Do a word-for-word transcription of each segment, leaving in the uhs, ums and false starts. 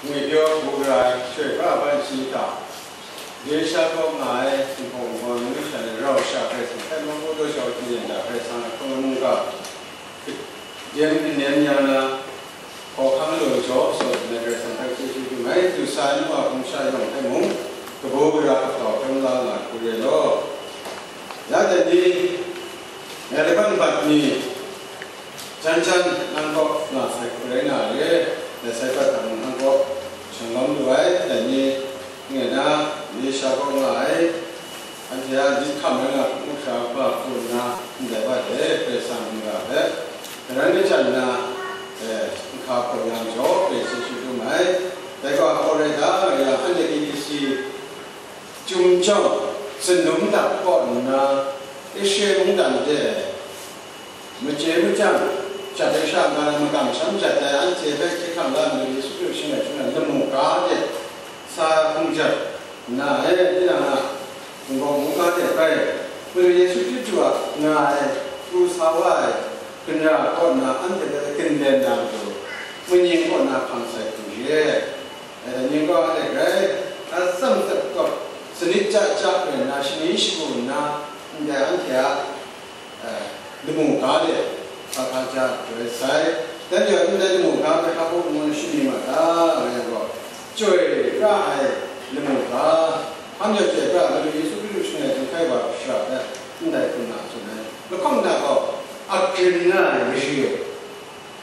Ngwi pyaw bu gara ai Chyoi pra ai hpang shi hta, Grisha kaw nga ai Jinghpaw Wunpawng Mungkan sha ni rau sha Karai Kasang hpe mung u daw shau htingyen da Karai Kasang a hkrung mungga, jen kanen ya na, hkawhkam law jaw sa na Karai Kasang hpe chyeju dum ai, du sa ai nu a hpung sha yawng hpe mung, kabu gara kataw hkrum la nga hku re law. Ya dai ni, ngai laban bat ni, Jan jan nang kaw nga sai hku rai na re, dai sai hpa hta mung nang kaw shanglawm lu ai, dai ni, ngai na, Grisha kaw nga ai, anhte a lit hkam rai nga hkrum hkra hkrum hkrum nna, ndai wa de, Karai Kasang mungga hpe, karan kachyan nna, eh, nhka hpaw yang jaw, Karai Kasang chyeju dum ai, dai gaw hpaw rai da, nga yang, anhte K B C, Chyum chyawm, sanum dat kaw nna, Israel mungdan de, machye machyang, jat ai sha nga ai makam shan jat ai anhte hpe hkye hkrang la nna, Yesu Hkristu shing ai hte na lamu ga de sa hkungjan nna, e, tinang a, Wunpawng mungga de bai, Madu Yesu Hkristu a nga ai, pru sa wa ai, ginra kaw nna anhte hpe ginlen na matu, muning kaw na hpang sai hku ye. E, ning gaw anhte grai atsam tsat kawp, sanit ja ja rai nna, shani shagu nna, ndai anhte a, e, lamu ga de hpa hpa ja jaw ai sai. Dai majaw, ndai lamu ga hpe hpa hpung ngu na shani ma ta, nga yang gaw, chyoi pra ai lamu ga, hpa majaw chyoi pra ai, Madu Yesu Hkristu shing ai hte hkai wa ai shara hpe ndai hpung na tsun ai. Lahkawng na gaw, agrin nga ai mari e.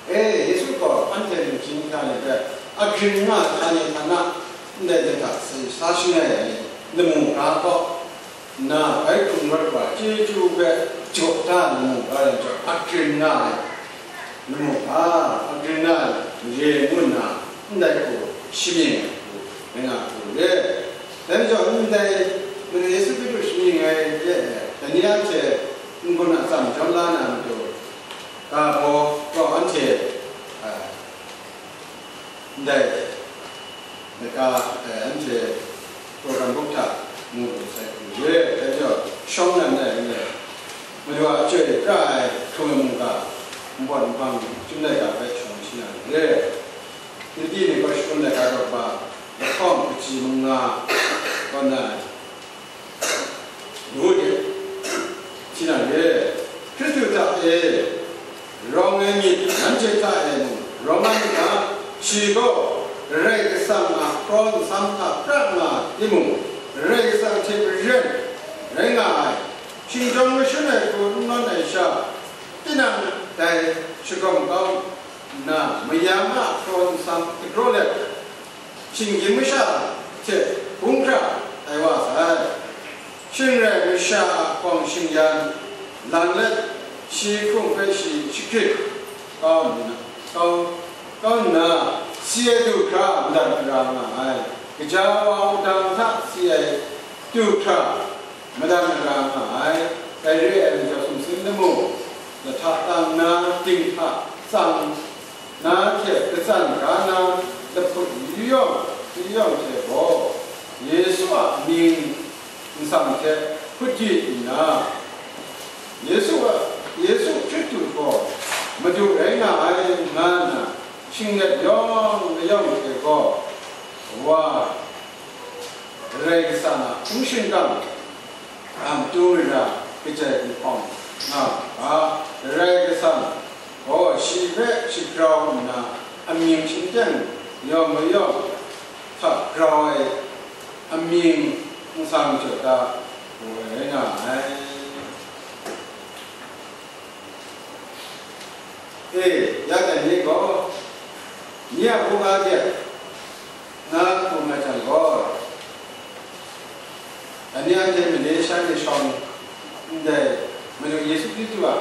E, Yesu gaw anhte lungchin hta ni hpe agrin nga ai hta ni hta na, ndai de hta sa shangai ai lamu ga gaw, na bai hkrung rawt wa chyeju hpe jaw da lamu ga rai chyawm, agrin nga ai lamu ga, agrin nga ai mare ngu nna, ndai hku shamying ai hku rai nga hku re. Dai majaw, ndai Madu Yesu Hkristu shamying ai hte, dai ni anhte n-gun atsam jaw la na matu, Ga baw gaw anhte, a, ndai, laika, e, anhte program book hta mu lu sai hku re, dai majaw, shawng na ndai n rai, Madu a chyoi pra ai hkrung ai mungga, npawt nhpang chyum laika hpe shawng shi na re. Filipi ni gaw shangun laika daw ba, lahkawng kaji manga kaw na ai, Ngu de, tinang e, Hkristu hta e rawng ai myit, nanhte hta e mung rawng ai myit ga, shi gaw Karai Kasang a kraw nsam hta pra nga timung, Karai Kasang hte maren rai nga ai, shingtawng mashun ai hku n nawn ai sha, tinang dai shagawm kau nna, mayam a kraw nsam dagraw let, shinggyim masha hte hkungga tai wa sai. Shing rai masha a hpawng shingyan lang let, shi hkrung hpe shi jahkrit kau nna, kau, kau nna, si ai du hkra madan mara nga ai. Gaja wa wudang hta si ai du hkra madan mara nga ai. Dai re ai majaw, sumsing lamu, lahta tang na, dinghta tsang, na hte katsan ga na lahput yawng yawng hte gaw, Yesu a mying nsam hte hput di nna, Yesu a, Yesu Hkristu gaw Madu rai nga ai, nga nna shinglet yawng mayawng hte gaw, wa, Karai Kasang a hpung shingkang a matu mara kajai hpung hpawng nga ga, Karai Kasang gaw shi hpe shagrau nna, amying shingteng yawng mayawng hta grau ai amying nsam jaw da ai rai nga ai. E, ya dai ni gaw, nye a hkungga de na hkum ai jang gaw, dai ni anhte male sha ni shawng ndai Madu Yesu Hkristu a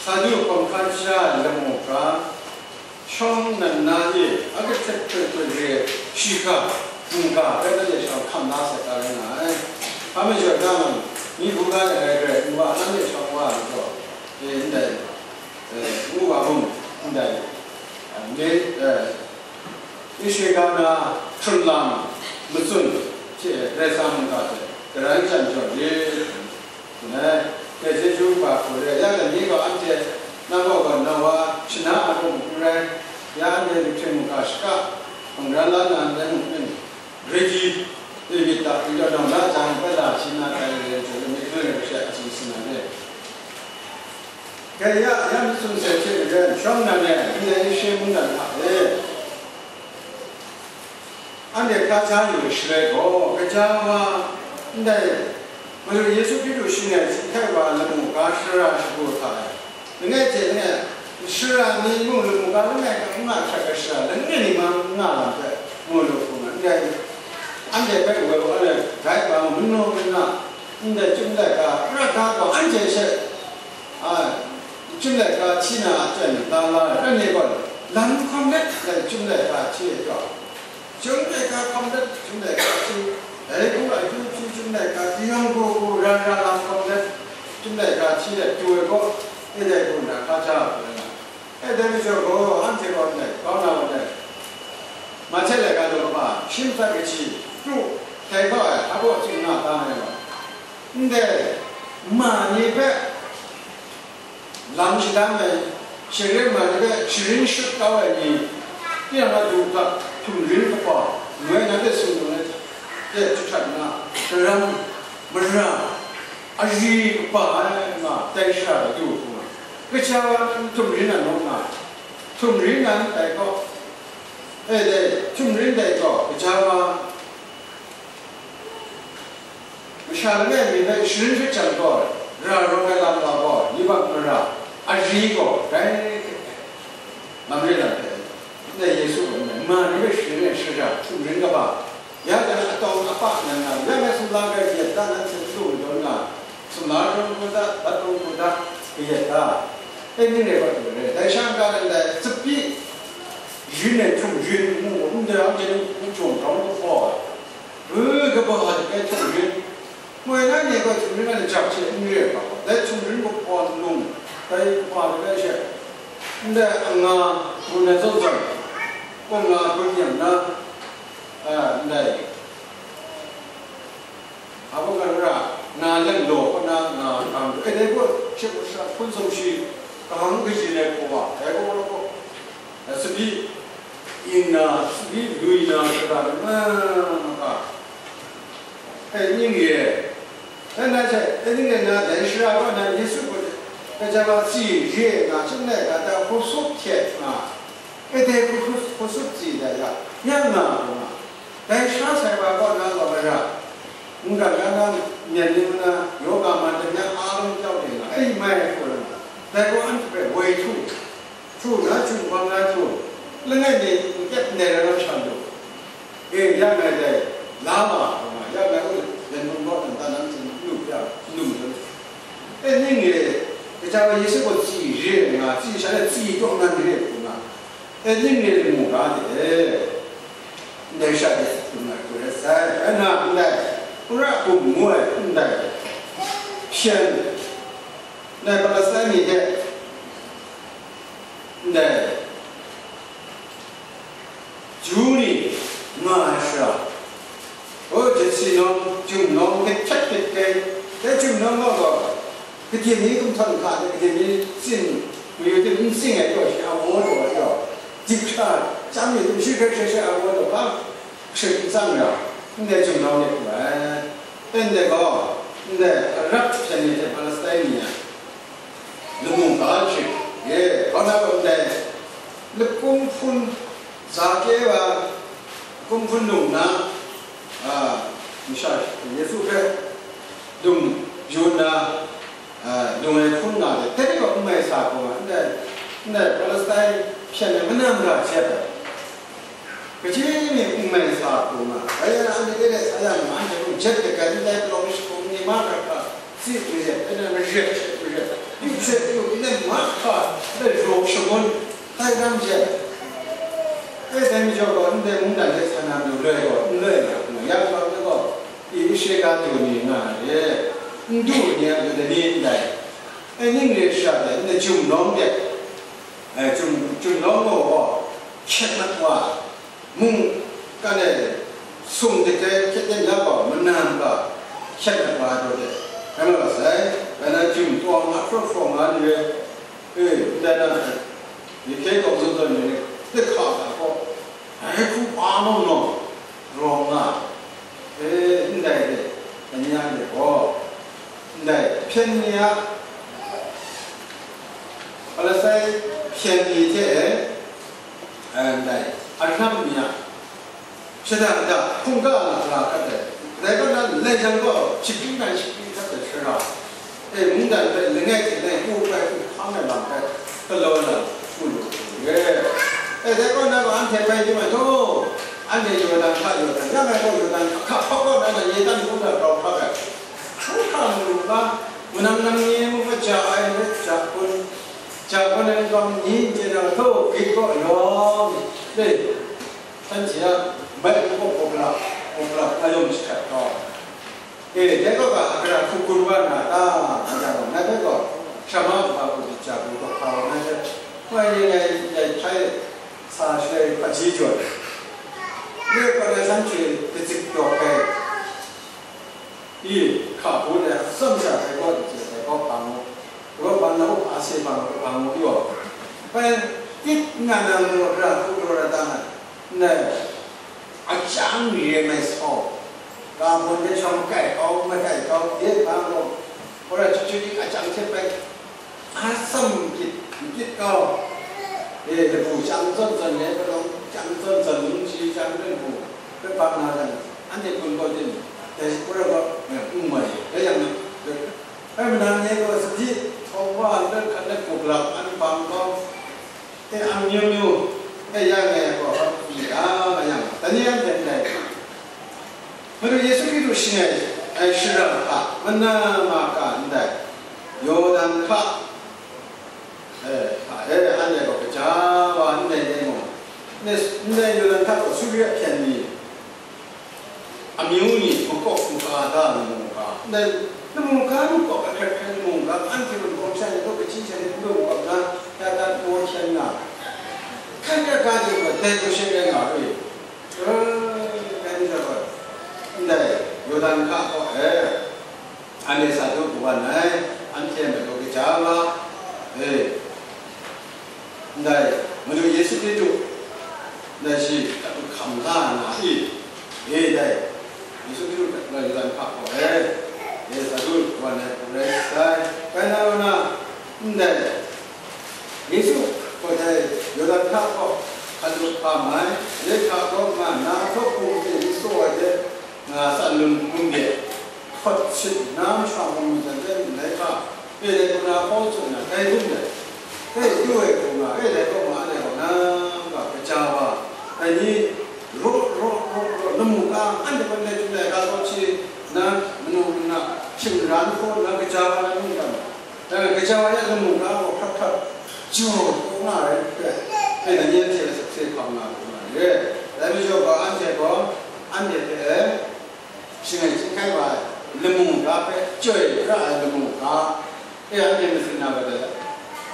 sa du hkawm hkan sha ai lamu hkra, shawng nan na e a kahtet hkoi hkoi re ai shi hkra, mungga hpe nanhte shawng hkam la sai ta rai nga ai. Hpa majaw na mung, myi hkungga de rai garai n wa, nanhte shawng wa ai majaw, e, ndai, e, ngu wa mung, ndai, e, me, e, Israel ga na hkrun lam matsun hte Karai Kasang mungga hte karan jan jaw re. Ngai, dai chyeju ba hku re ai, ya dai ni gaw anhte nang gaw gaw na wa shana a hku mung n rai, ya anhte myihtoi mungga shaka Hkungran la na ndai mung ning, Griki David a hpyi law na la jang, bai la shi na tai re ai hte, lami hkrai hkrai hte a tsun sin na re. Galiya ya mi tsun sai hte maren, shawng nnan e, ndai Asia mungdan hta e, anhte hkra ja yu ai shaloi gaw, gaja wa, ndai Madu Yesu Hkristu shing ai hte hkrai wa lamu ga shara shagu hta e, langai hte langai, shara ni mung lamu ga langai hkra n nga hkrat ai shara langai ni ma n nga lam hpe mu lu hku nga, ndai anhte hpe woi wa ai, rai wa mu, manu manga, ndai chyum laika, pra ga gaw anhte hte, a, chyum laika hti na a chyoi na la la ai, anhte gaw lam hkawm let, ndai chyum laika hti ai gaw, Chyum laika hkawm let, chyum laika hti, dai hku a akyu hpyi chyum laika, yawng hku hku ra ra lam hkawm let, chyum laika hti let du ai gaw, e dai hku nna hkra ja ai hku rai nga. E dai majaw gaw, anhte gaw ndai, kau na gaw ndai, Mahte laika law kaba, shi matsat kaji, pru, dai kau ai, hpa baw tsun nga ta ai gaw, ndai, ma ni hpe, Lam shadang ai, share ma ni hpe sharin shut kau ai ni, tinang a du hta htumrin kaba, ngu ai na hpe tsun lu ai hte, hte jahkrat nna, daram, mara, ari kaba ai nga, dai shara du hku nga, kaja wa htumrin na nawk nga, htumrin na ndai gaw, e, dai, htumrin dai gaw, kaja wa, Masha langai mi hpe sharin shut jang gaw, ra rawng ai lam wa gaw, yubak mara, ari gaw, rai, lam re lam hpe, ndai Yesu gaw, ma ni hpe sharin ai shara, htumrin kaba, ya jang atawng apa nan nga, ya ngai sumla hpe kayat da, nanhte n lu majaw nga, sumla hkrum hkrum da, dat hkrum hkrum da, kayat da, e ning rai wa du re, dai sha n-ga nan dai, tsapyi, yin ai htumrin, mu, ndai anhte nu, n jawng grau lu hpaw ai. Wi, kaba hta de htumrin, moi na ni gaw htumrin a lajak hte n re ai hka gaw, dai htumrin kabaw nlung, dai kaba de rai she, ndai anga gun ai zawn zawn, kaw nga gun yang na, a, ndai, a, kaw nga ra, nga len law kaw na, nga kang, e, dai gaw, she gaw sha hpun sumshi, kahkang kayin ai hpaw wa, dai gaw, gaw, gaw, Tsabyi yin na, tsabyi lui na, shara lama maka, e ning e, e na hte, e ning e na, dai shara kaw na Yesu gaw, gaja wa tsi re nga, chyum laika hta hkrusup hte nga, e dai hkrusup, hkrusup tsi dai ya, ya nga gaw nga, dai sha sai wa kaw na gaw mara, mungkan ga na, myen ni na, yoga man dai mya a lung kyau de nga, e mai hku rai nga, dai gaw anhte hpe woi htu, Htu na, htu hpang na htu, langai mi n kyep ndai lam sha lu. E, ya ngai dai, la ma, ma, ya ngai u, yan hpung gaw, nta nang hte n lu ya, n lu majaw. E, ning e, kaja wa Yesu gaw tsi re nga, tsi sha le tsi taw nan re hku nga. E, ning e, mu ga de, ndai sha de, hku nga, hku rai sai, rai na, ndai, hkun ra hkum ngu ai, ndai, hpyen, ndai Palestine ni de, Ndai, Ju ni nga ai shara, o, Jetsi nawng, Jum nawng hte hkyet hkyet kai, dai Jum nawng gaw gaw, gade mi gumhpraw hta de gade mi tsin mayu hte n tsing ai gaw, shi a woi gaw, dik hkra chyam mi htum shi hkrai hkrai shi a woi gaw, hpa hkrit n tsang ra, ndai Jum nawng de hku ai. Ndai gaw, ndai Arab hpyen ni hte Palestine ni a lamu ga hkrit, e, hkau na gaw ndai, lakum hpun, Zake wa, lakum hpun lung na, a, masha Yesu hpe lung yu nna, a, lung ai hpun nga de, dai gaw n mai sa hku nga, ndai, ndai Palestine hpyen ai manam ga hte ai, kaji ni n mai sa hku nga, dai yang anhte de sa yang, anhte mung jet de, grai ndai palawng shagun ni mahkra hkra, tsi maret, dai na maret she maret, yu she yu, ndai mahkra, ndai raw shangun, tai ram jet. E, dai majaw gaw, ndai mungdan hte sa na majaw loi gaw, n loi nga, nga yang gaw, ndai gaw, i, i she ga du ni nga ai, n du ni a, du ni ndai. E, ning re sha de, ndai Jum nawng de, e, Jum, Jum nawng gaw, hkyet mat wa, mung, kan e, sung de hte hkyet ten na gaw, manam ga, hkyet mat wa ai gaw de, rai nga sai, rai na Jum tawng a hpraw hpraw nga ni re, e, ndai na, Yahkye kaw zawn zawn ni, de hka hta gaw, Dai hku hpa mung nawng rawng nga, e, ndai de, anya de gaw, ndai hpyen ni a, Hparisai hpyen ni hte, e, ndai, arnam ni a, shada da hkungga na ra hkat ai. Dai kaw na, lai jang gaw, shagrin dan shagrin hkat ai shara, e, mungdan hpe langai hte langai, u hpai u hkang ai lam hpe galaw na, u lu lu re. E, dai kaw na gaw, anhte bai di mai taw, anhte Yawdan hka, Yawdan, ya ngai gaw Yawdan hka hpa kaw na, na ye dan hkungga grau hkra ai. Hkungga mung lu ga, manang nang ni mung ga ja ai, ja kun, ja kun ai kau ni n chye na, htaw, grit kaw yawng, le, shanhte a bai hkawk hkawk la, hkawk la, ayawng shahkat kau. E, dai kaw ga, a gara hku gun wa na ta, nga jang gaw, ngai hpe gaw, shama kaw hku di ja bu kaw hpa wa, ngai hpe, ngai ni ngai, ngai hpai sa shaloi hpaji jaw ai. Ngai kaw na shanhte kazik dawk ai. I, hka hpun ai atsam sha dai gaw, dai gaw hpang u, dai gaw hpang na u, a se hpang u, hpang u, yaw. Bai, tit nga na majaw, ra hku daw na ta nga, ndai, achyang re ai mai sau, ka hpun de shawng kai kau, makai kau, de hpang gaw, hkawra chyu chyu di achyang hte bai, Atsam nkit, nkit kau. E, labu chyang zawn zawn le, palawng chyang zawn zawn, nungshi chyang zawn bu, hpe bang na lam, anhte kun gaw tim, dai shi hkra gaw, e, n mai, dai yang na, dai manang e gaw, sadi, htawng wa, let hkat let gup lap, an bang kau, e, amyu myu, e, ya ngai gaw, hpa pyi ga, nga yang, dai ni anhte ndai. Madu Yesu Hkristu shing ai, ai shara hta mana ma ka ndai, Yawdan hka, e, hta e, anhte gaw kaja wa ndai dai mung, ndai, ndai Yawdan hka gaw Suri a hpyen ni, amyu ni, makawp maka da lamu ga, ndai lamu ga makawp ahkrat hkrai lamu ga, anhte mung gawm sha ni, daw kachyi sha ni, daw makawp na, ya dat maw hkyen nga, hkrat hkrat ga jang gaw, dai gaw she rai nga ru i? Ndai Yawdan hka kaw e, anhte sa du kawan ai, anhte madu kaja wa, e, ndai Madu Yesu Hkristu, ndai shi hkam la na i, e, ndai Yesu Hkristu ndai Yawdan hka kaw e, e, sa du kawan ai hku rai sai, bai na, ndai Yesu gaw dai Yawdan hka kaw hkan lup hpa mai, dai hka kaw nga na htaw hpung hte n tsaw ai hte nga tsan lun hpung de, hkawt sit nna masha mung myit hte ndai hka, e dai hku na hkaw tsun na, dai hpung dai, e du ai hku nga, e dai kaw ma ai gaw na, nga kaja wa, dai ni raw, raw, raw, raw, lamu ka, anhte hpe ndai hpung dai hka kaw hti na, manu mana, shingran hkaw na, kaja wa na, mungdan. Dai gaja wa ya lamu ga gaw hkrat hkrat jaw kau nga ai hpe, e, na ni anhte sakse hkam nga lu nga ni re. Dai majaw gaw, anhte gaw, anhte hpe, e, shangai chyinghkai wa ai lamu ga hpe, chyoi pra ai lamu ga, e, anhte matsin na ga dai,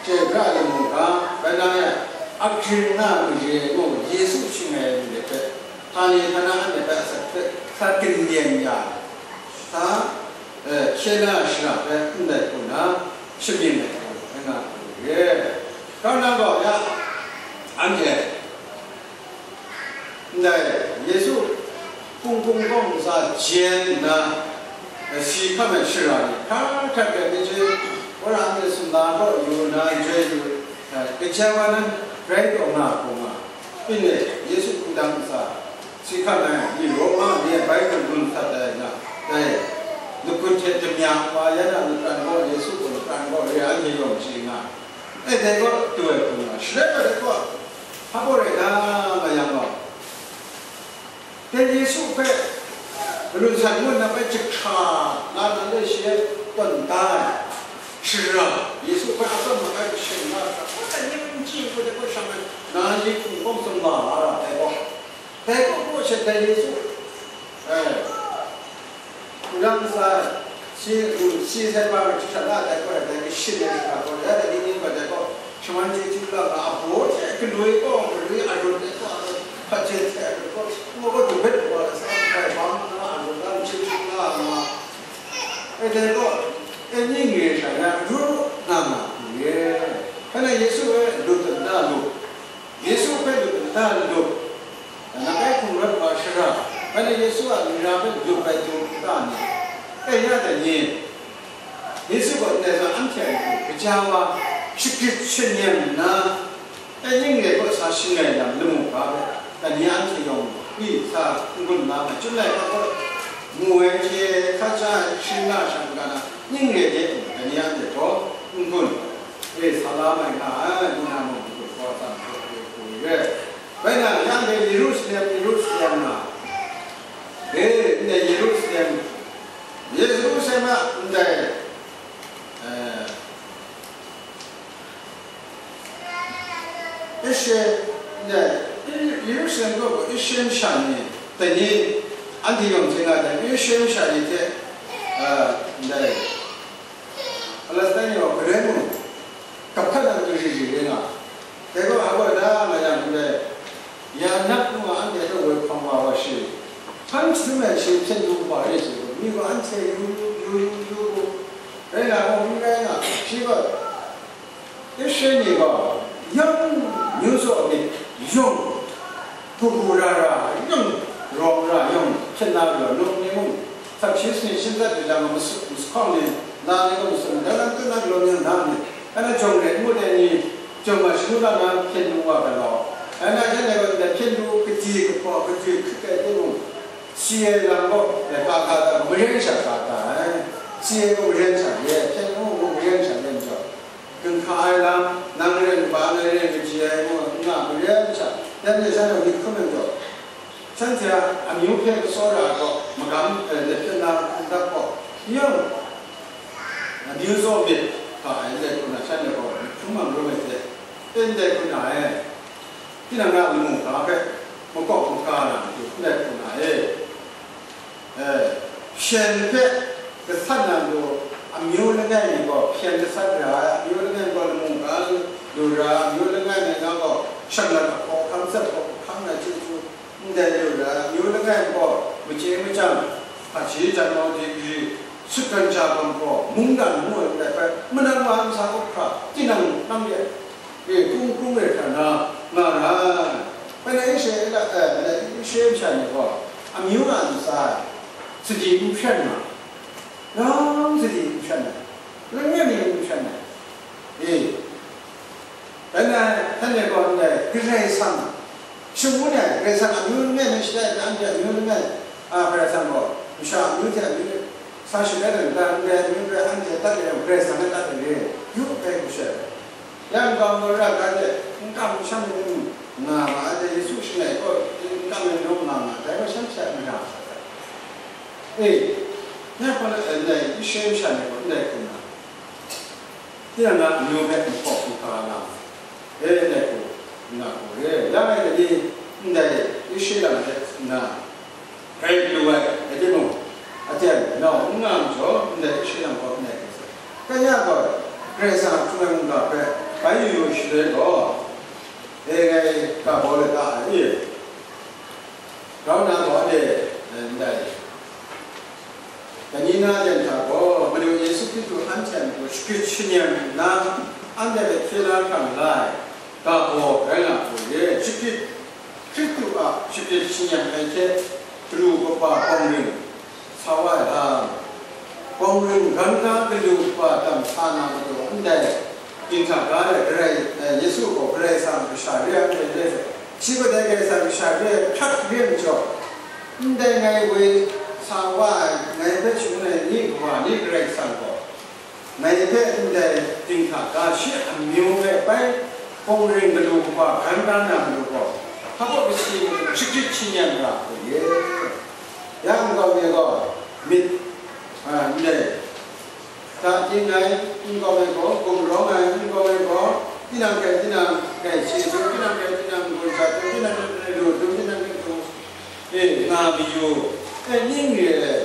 chyoi pra ai lamu ga, bai na ya, ahkring nga mare ai gaw, Yesu shangai ai ni hpe, htani htana anhte hpe asak hpe sa ginlyen ya ai, sa, e, hkye na shara hpe ndai hku na shamying ai hku rai nga hku re. Kau na gaw ya, anhte ndai Yesu hpung hpung kawng ntsa jen nna, e, si hkam ai shara ni hkra hkrat rai myit hte, wora myit sumla kaw yu nna joi yu, e, kaja wa nan rai taw nga hku nga, Pinne Yesu hpung dang ntsa si hkam ai ni Roma ni e bai hkun gun sat ai na, dai lakut hte damya wa yan a lapran gaw Yesu gaw lapran gaw re ai hte yawng chye nga, e, dai gaw du ai hku nga, shaloi gaw dai gaw hpa gaw rai na, nga yang gaw, dai Yesu hpe malun san ngu nna bai jahkra la na le shi e tawn da ai, shara, Yesu hpe atsam mat ai kashin la ai hta, kawt ai ni n chyi hku dai gaw shang ai, na yi hpung kawng sumla la ra ai gaw, dai gaw hpaw shat dai Yesu, e, hpung dang ntsa, si, si sai ma ai hkra la dai gaw, dai kashin ai shara gaw, ya dai ni ning gaw dai gaw, shaman chyeju la nga, a baw hte galoi gaw, galoi arut ai gaw, arut, hpajen hte arut gaw, ngu gaw, dubet wa ai sa, hkrai bang nna, arut la, chyeju la nga, e, dai gaw, e, ning re sha na, ru nga nga hku re. Hkrai na Yesu e lut nta lu, Yesu hpe lut nta lu, Bai na Yesu a nra hpe lup ai htum nta ni, e ya dai ni, Yesu gaw ndai zawn anhte a matu kaja wa shagrit shanyan nna, e ning re kaw sa shangai lam lamu ga hpe, dai ni anhte yawng pyi sa n-gun la ai, chyum laika gaw mu ai hte hkaja ai shing na sha n-ga na, ning re de mung dai ni anhte gaw n-gun e sa la mai nga ai, ngu na mung n-gun kau atsam hpe hku re. Bai na, yang de Yerusalem, Yerusalem nga, e, ndai Yerusalem, Yerusalem a ndai, eh, Ishe-, ndai, Yerusalem kaw Ishe masha ni, dai ni, anhte yawng hte nga dai, Ishe masha ni hte, eh, ndai, Palestine ni gaw garai mung, gap hkat na matu ri ri rai nga, dai gaw, a gaw da nga yang ndai, ya nat nu a anhte hpe woi hpang wa wa shi, hpang htum ai shi hpyen du wa rai shi, mi gaw anhte yu yu yu yu yu, rai nga gaw n rai nga, shi gaw, Ishe ni gaw, yawng myu tsaw myit, yawng kabu ra ra, yawng rawng ra, yawng hpyen na galaw, num ni mung, sakshi sani shin dat ai lam masu-, masahkawng ni, na ni gaw masun, dai lam tsun na galaw ni, na ni, ana jawng re ngut ai ni, jawng ma shangu la na hpyen du wa galaw, ana jan ai gaw, ndai hpyen du kaji kahpaw, kaji hkrit ai timung, si ai lam gaw, dai ka ka ta, maren sha ka ta ai, si ai gaw maren sha ye, hpyen du gaw maren sha ye majaw, Ginhka ai lam, nang ren kaba, ngai ren kaji ai ngu, n nga maren sha, yan de shan e myit hkrum ai majaw, shanhte a amyu hpe kau ra ai gaw, magam, eh, lep hpyen na n dap gaw, n yawng, amyu tsaw myit ga ai ndai hku na, shanhte gaw myit hkrum ai marum ai hte, ndai hku na e, tinang a lamu ga hpe makawp maka na matu ndai hku na e. Eh, hpyen hpe gasat na lu, amyu langai mi gaw hpyen gasat ra ai, amyu langai mi gaw lamu ga lu ra ai, amyu langai mi nga gaw shanglawt ahkaw ahkang, tsep hkawk ahkang ai chyeju ndai lu ra ai, amyu langai mi gaw machye machyang, hpaji janmau de gari, sutgan ja gaw gaw, mungdan ngu ai ndai hpe, manang wa nsa up hkra, tinang nang de, e, kung kung e hkra na nga ra ai. Bai na Ishe-, eh, bai na Ishe masha ni gaw, amyu a ntsa e, sadi n hpyen nga, nang sadi n hpyen ai, langai mi n hpyen ai. E, bai na, htan e gaw ndai, Karai Kasang, shangun ai, Karai Kasang amyu langai mi shatai ai, anhte amyu langai, a, Karai Kasang gaw, masha amyu hte amyu sa shatai ai, ndai amyu hpe anhte dat ai, Karai Kasang e dat ai re, yu ai hku she. Yang gaw, Mara ga de, n kam shan ai ni nga ma ai, dai Yesu shangai gaw, n kam ai ni nga ma ai, dai gaw shan hte mara sa ai. E, ya hpa na, eh, ndai Ishe masha ni gaw ndai hku na, tinang a amyu hpe n hkawk n hka nga ma ai, e, ndai hku nga hku re, ya ngai dai ni, ndai Ishe lam hte nna, Grai lu ai, rai timung, aten nau n nga majaw, ndai Ishe lam gaw ndai hku sa. Kai ya gaw, Karai Kasang a hkrung ai mungga hpe bai yu yu shaloi gaw, e ngai ga baw lata ai i? Grau na gaw de, e, ndai. Dai ni na len hta gaw, Madu Yesu Hkristu anhte a matu shagrit shanyan nna, anhte hpe hkye la hkra nga ai, ga baw rai nga hku re, shagrit Hkristu a shagrit shanyan ai hte galu kaba bawng ring sa wa ai lam, bawng ring gan ga galu kaba dam sa na matu ndai dinghta ga ai Karai, eh, Yesu gaw Karai Kasang a Kasha re ai, re ai, shi gaw dai Karai Kasang a Kasha re ai hkrat re ai majaw, ndai ngai woi sa wa ai, ngai hpe shangun ai ni kawa ni Karai Kasang gaw, ngai hpe ndai dinghta ga shi amyu hpe bai hpung ring galu kaba gan da na matu gaw, hpa kaw kasi mung shagrit shanyan ra hku ye. Ya nkau mi gaw myit, a, ndai hta ting ai, nkau mi gaw gumrawng ai, nkau mi gaw tinang hkrai tinang hkrai chye htum, tinang hkrai tinang gun sha htum, tinang hkrai lu htum, tinang hkrai htum, e, nga mayu, e, ning re ai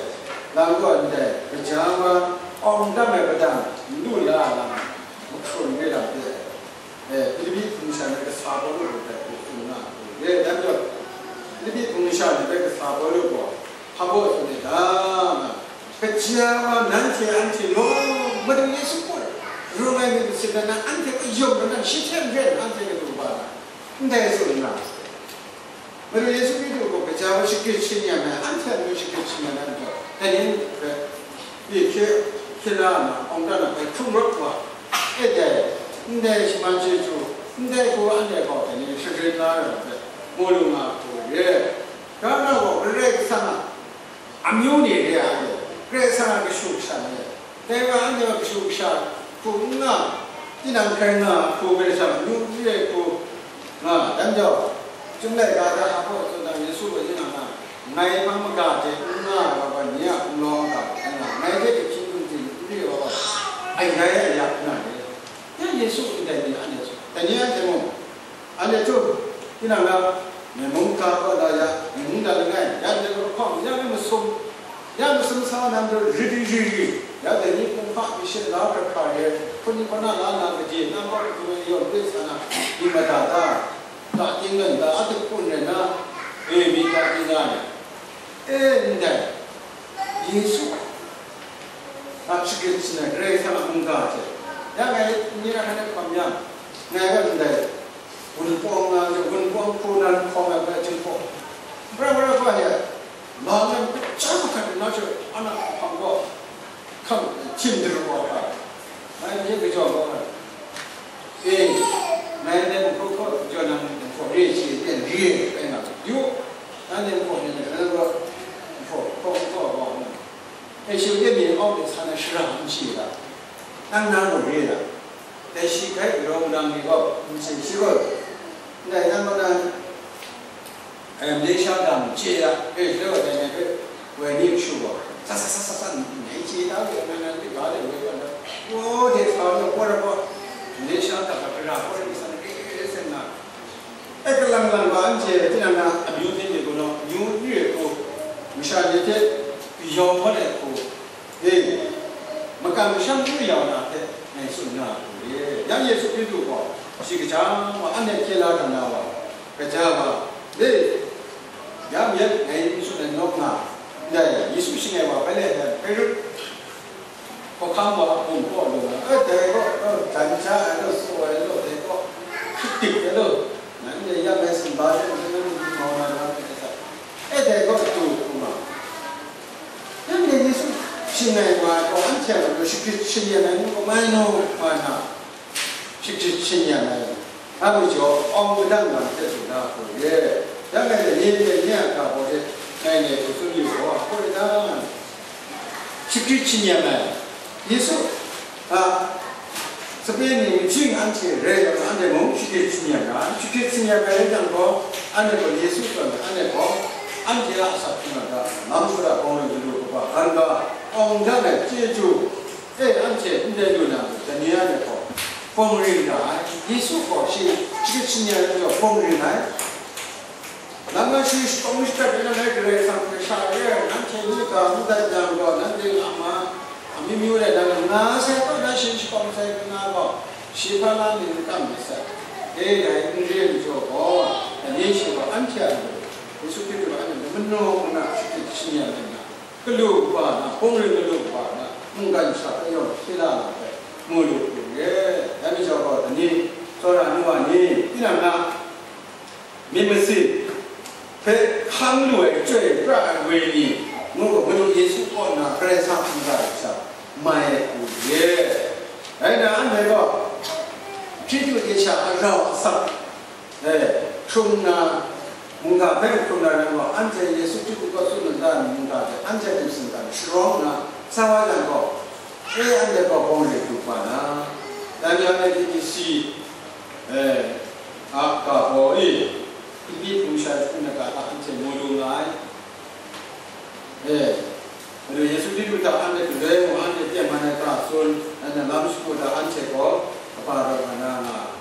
lam gaw ndai, kaja wa awng dam ai padang n lu la ai lam, mahkrun re lam hte, e, Hpilipi hpung masha ni kasa Pawlu gaw dai hku tsun nga ai. E, dai majaw, Hpilipi hpung masha ni hpe kasa Pawlu gaw, hpa baw tsun ai ta, nga, kaja wa nanhte anhte yawng Madu Yesu hpe rung ai myit masin na, anhte hpe yawng na, shi hte maren anhte galu ba na, ndai tsun nga. Madu Yesu Hkristu gaw Sha wa shagrit shin ya ai, anhte a myu shagrit shin ya ai majaw, dai ni hpe, hpe hkye, hkye la na, awng dan na hpe hkrung rawt wa, e dai, ndai shaman chyeju, ndai hku anhte gaw dai ni shagrit la ai hpe mu lu nga hku re. Gara na gaw Karai Kasang a amyu ni re ai, Karai Kasang a kashu kasha ni, dai wa anhte a kashu kasha hku n nga, tinang hkrai nga hku, Karai Kasang a amyu ni re hku nga, dan jau, Chyum laika hta hpa tsun na Yesu gaw tinang na, ngai hpang maga hte n nga ai wa gaw, nye a gumlau maga hte n nga, ngai hte ahkying hkungzing n re ai wa gaw, ai rai ai ya n nga re. Ya Yesu ndai ni anhte tsun, dai ni anhte mung, anhte tsun, tinang na, myen mung ga kaw la ya, myen mung ga langai, ya ndai lahkawng, ya masum, ya masum sa na majaw rit rit rit rit, ya dai ni kumhpa mi shin la hkra hkra re, hpun ni hpana la na gade, na kaw hpung ai yawn hpe sa na, mi mada ta, ta ting ran ta, a dikpun rai na, e, mi ta ting rai. E, ndai, Yesu a shagrit shin ai Karai Kasang a mungga hte, ya ngai ni na hkan e hkawm yang, ngai gaw ndai, wunpawng na, wunpawng hku nan hkawm ai hpe Jinghpaw, bra bra hpa ya, ma nan hpe chyam hkat nna hte, anhte a hpang gaw hkam htim daru wa hpa, ngai n ye kajawng kau ai. E, ngai ndai mahkaw hkaw jaw nang mahkaw re chye ten re ai nga, yu, nanhte mahkaw ni na, nang gaw mahkaw hkaw hkaw wa nga, e, shi de myit awk de sa na shara n chye ga, nang na gaw re ga, dai shi hkai galaw manang ni gaw n chye shi gaw, ndai nang gaw na, Em, Malaysia dang chye da, e, dai wa dai ngai hpe, woi ni shu gaw, sa sa sa sa sa, ngai chye da we, ngai nang hpe ga de we, wa da, wo de sa wa, wa da gaw, Malaysia dang hkra gaw, ni san, e, e, e, sen na. E, kalang lang ga, anhte, tinang na, amyu hte ni gaw, amyu ni re hku, masha ni hte, yawng wa de hku, e, makam masham hku yau na hte, ngai tsun na hku re. Yang Yesu Hkristu gaw, shi kaja wa, anhte hkye la hkra na wa, kaja wa, e, Ya myit ngai n tsun ai nawk nga, ndai Yesu shing ai wa Betlehem, Herod hkawhkam wa a bum kaw lu nga, e, dai gaw, e, dan ja ai lu, tsaw ai lu, dai gaw, hkrit dik ai lu, nanhte ya ngai sumba de, nanhte mau na lam ai sa, e, dai gaw du hkrum nga. Nanhte Yesu shing ai wa gaw anhte a matu shagrit shin ya ai nu, kamai nu, wa na, shagrit shin ya ai, a majaw awng madang lam hte tsun na hku re. Ya ngai ni hte nye a ga baw hte ngai ngai hku tsun yu gaw, hkoi na shagrit shin ya ai. Yesu a sape ni machyin anhte rai yang, anhte mung shagrit shin ya ai. Shagrit shin ya ai rai yang gaw, anhte gaw Yesu tawn, anhte gaw anhte a asak hpung na ga, lam shara bawng lu lu kaba, hkan ga, awng dan ai chyeju, E, anhte ndai lu na, dai ni anhte gaw bawng ring ra ai. Yesu gaw shi, shi, shi ni a lam gaw bawng ring ai. Nang gaw shi shakawng shakrat ai, nang rai Karai Kasang hpe sha re ai, nanhte ni ga n dat yang gaw, nanhte a ma, amyu myu rai nang nga sai gaw, na shi shakawng sai nga gaw, shi hpa na myit n kam myit sai. E, dai n re ai majaw gaw, dai ni shi gaw anhte a lu, Yesu Hkristu a anhte manu mana shi, shi ni a myit na. Galu kaba na, hpung ring galu kaba na, mungkan sha kayawng hkye la na hpe mu lu hku re. Dai majaw gaw, dai ni tsawra ai nu wa ni, tinang na myit masin hpe hkang lu ai chyoi pra ai wenyi ngu gaw, Madu Yesu kaw na Karai Kasang hpung ga ai sha mai ai hku re. Rai nna, anhte gaw Hkristu hte sha a rau a sak E, hkrum na, mungga hpe hkrum na rai gaw, anhte Yesu Hkristu kaw tsun na mungga hte anhte a myit singgan sharawng nna sa wa yang gaw, e, anhte gaw bawng re du wa na, dan ya ai D B C, e, a ga baw e, Hpilipi hpung shai hpung na ga hta anhte mu lu nga ai. E, Madu Yesu Hkristu hta anhte galoi mung, anhte tengman ai ga tsun, anhte lam shagu hta anhte gaw kaba rawt nga na nga ai.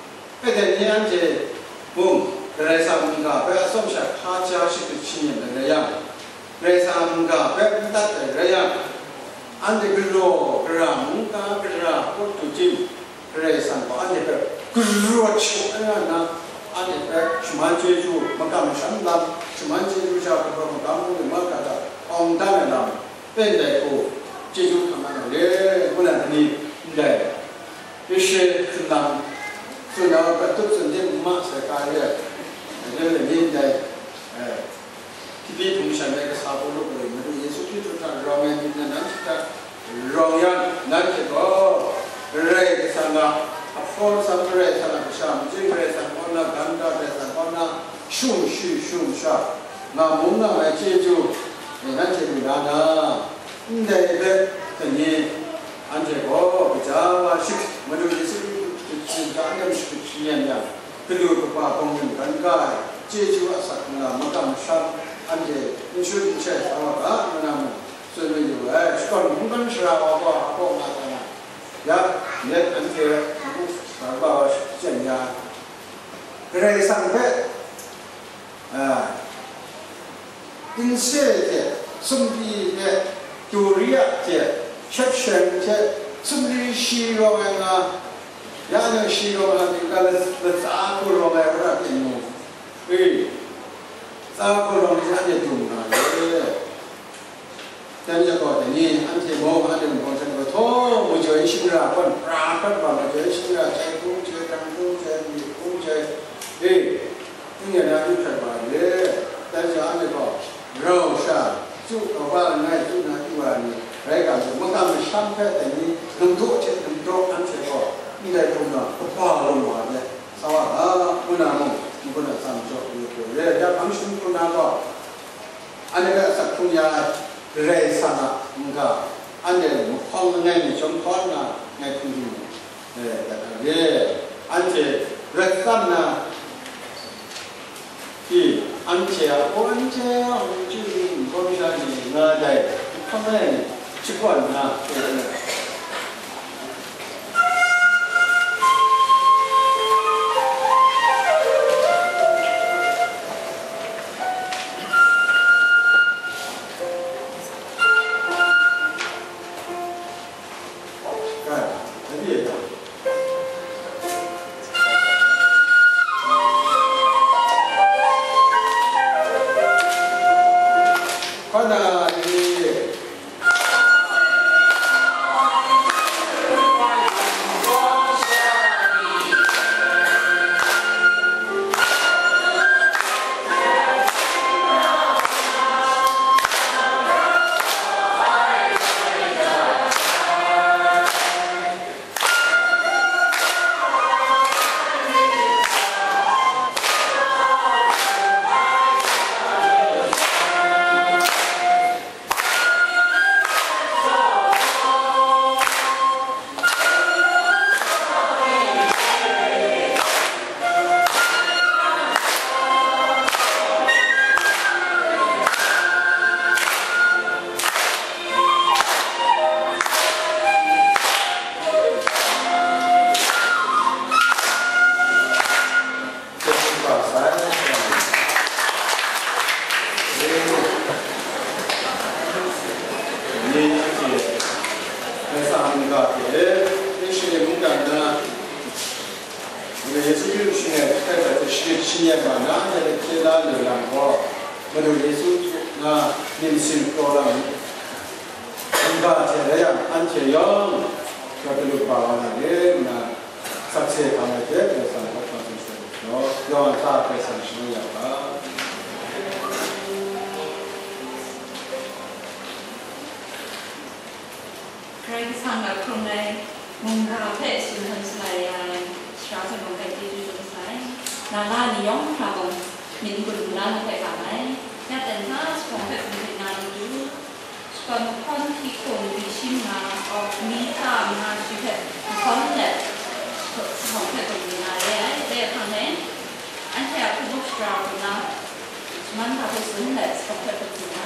Bai dai ni anhte mung, Karai Kasang mungga hpe atsawm sha hkaja shagrit shin rai yang, Karai Kasang mungga hpe n tat ai rai yang, anhte galaw gara, mungga gara, hkawt du tim, Karai Kasang gaw anhte hpe galaw shaw ai nga nna, anhte hpe shaman chyeju, makam masham lam, shaman chyeju sha hkrum ai magam hku, mahkra hta awng dan ai lam, pen dai hku, chyeju hkam ai lam re, ngu na ni, ndai, Hpyi she hkrun lam, tsun ai, hpa tup tsun tim n ma sai, ka re ai, dai ni ndai, eh, Hpyi hpung shan ai kasa Pawlu gaw, Madu Yesu Hkristu hta rawng ai myit na nanhte hta rawng yang, nanhte gaw Karai Kasang a, a hpraw san Karai Kasang a kasha, machyin Karai Kasang kaw na, gam da Karai Kasang kaw na, shum shi, shum sha, nga mung nga ai chyeju, e, nanhte lu na na, ndai hpe, dai ni, anhte gaw gaja wa shik, Madu Yesu Hkristu hta anhte mashut shayan yang, Galu kaba bawng mungkan ga ai chyeju asak nga makam masham anhte n shut n shai sa wa ga, ngu na mung tsun mayu ai. Shakawn hkunggan shara wa gaw a kaw nga sa na, ya, myit anhte ngu sa wa shachyen ya, Karai Kasang hpe, a, Tinse hte, sumpi hte, Turia hte, Shepshen hte, sumri shi rawng ai nga, ya nang shi rawng ai nga, latsa hku rawng ai wara pyi mu. E, latsa hku rawng ai anhte dum nga le. Dai ni gaw, dai ni, anhte mung, anhte mung hpang shan gaw, htaw, majoi shingkra, gawn pra hkrat wa, majoi shingkra, jai hkung jai, dang hkung jai, mi hkung jai, e, n-, ya na, n hkrat wa re. Dai hta anhte gaw, rau sha, chyu kaba langai, chyu na, chyu wa ni, rai ga, makam masham hpe, dai ni, namdaw hte namdaw anhte gaw, ndai hkrum na, kaba lawm wa ai, sa wa ga, ngu na mung, n-, ngu na tsam jaw, n-, re, ya hpang shing hkrum na gaw, Anhte hpe asak hkrung ya ai Karai Kasang a mungga, anhte mahkawng langai mi chyawm hkawn nna ngai hpung hpung, eh, dat ai re. Anhte rat tam na, i, anhte a, o, anhte a, chyu ni, nbawm sha ni, nga dai, mahkawng langai mi, shakawn nna, Yesu Hkristu shing ai hkrai hta hte shadit shin-yen ma na, anhte hte hkye la lu yang gaw, Madu Yesu na myit masin kraw lam, mungga hte rai yang, anhte yawng galu kaba wa na re nna, sakse hkam ai hte, Karai Kasang hpe hpang hkam shangun ai law, yawng a hta Karai Kasang shangun ya u ga. Karai Kasang a hkrung ai mungga hpe tsun hkan shalai ya ai, sara hpe mung hkai chyeju dum sai. Na la ni yawng hkra gaw, myit n-gun lu na ni hpe kam ai. Ya ten hta, jahpawng hpe hkum hte na lu du. Shakawn mahkawn hti hkum, byi shi manga, awk, mi hta manga shi hpe mahkawn let, jahpawng hpe hkum lu na re ai. Dai hpang e, anhte a hpung up shara hku na, shaman hta hpe tsun let, jahpawng hpe hkum lu na.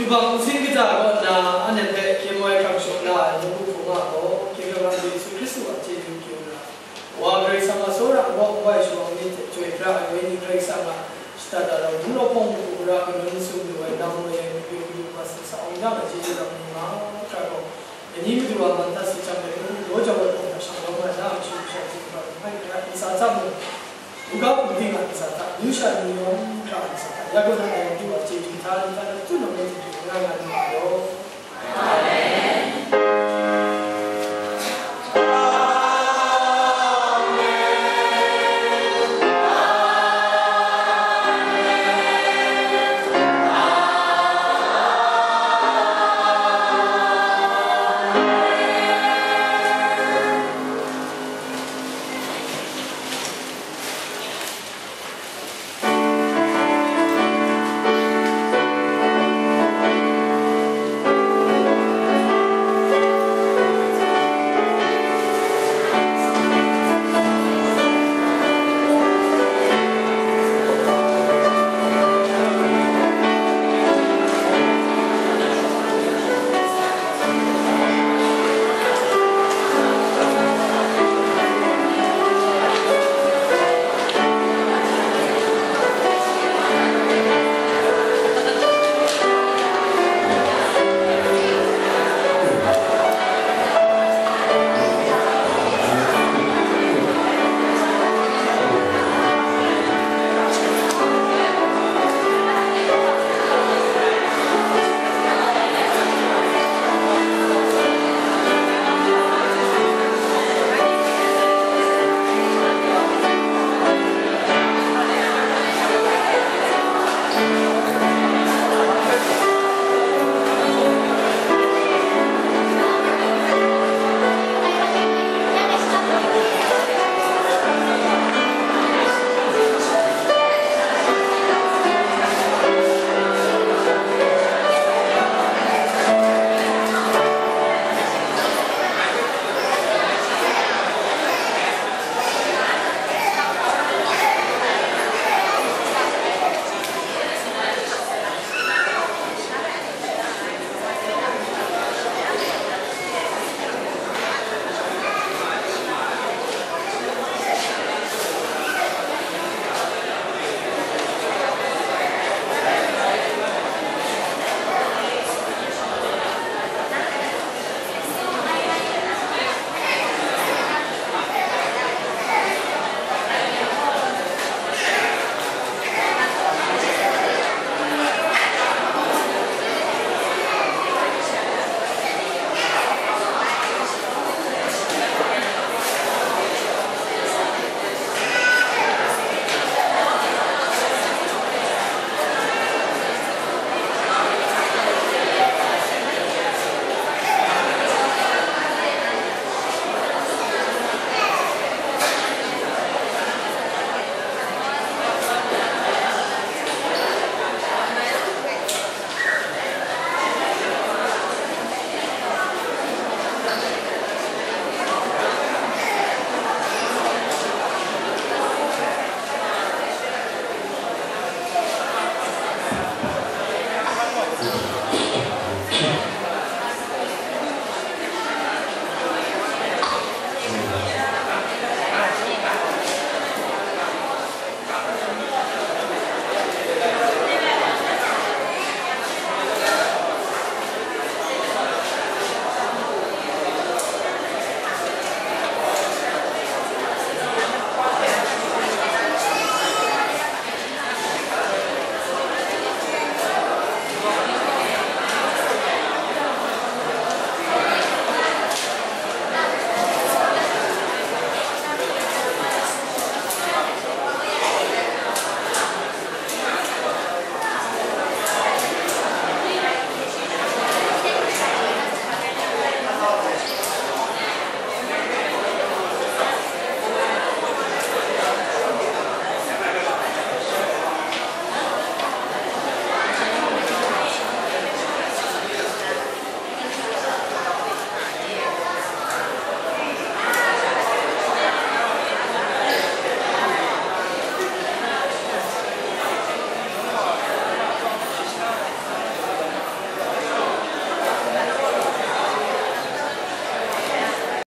Bang sin kaja kaw nna anhte hpe hkye moi hkrak shaw la ai Madu Hpung a gaw, hkye hkrang Yesu Hkristu a chyeju kyu na, Wa Karai Kasang a tsawra n rawk n wai shawng ni hte chyoi pra ai Wenyi Karai Kasang a shada da rau, dum rau hpawng hku ra, kanun masum lu ai lam woi ai myu myu myu ma sa sa awng yang ai chyeju lam ni mahkra gaw, dai ni Madu a man hta si chyam ai hkrum, law jau ai hpawng hta shang lawm ai na, mashu masha hte hkra hpai hkra, ntsa hta mung, Luka hpung ting a ntsa hta, Lusha ni yawng hkra ntsa hta, ya gaw na ai Madu a chyeju hta, ni hta na tsun awng ai hte hkrum nga nga ni ma law.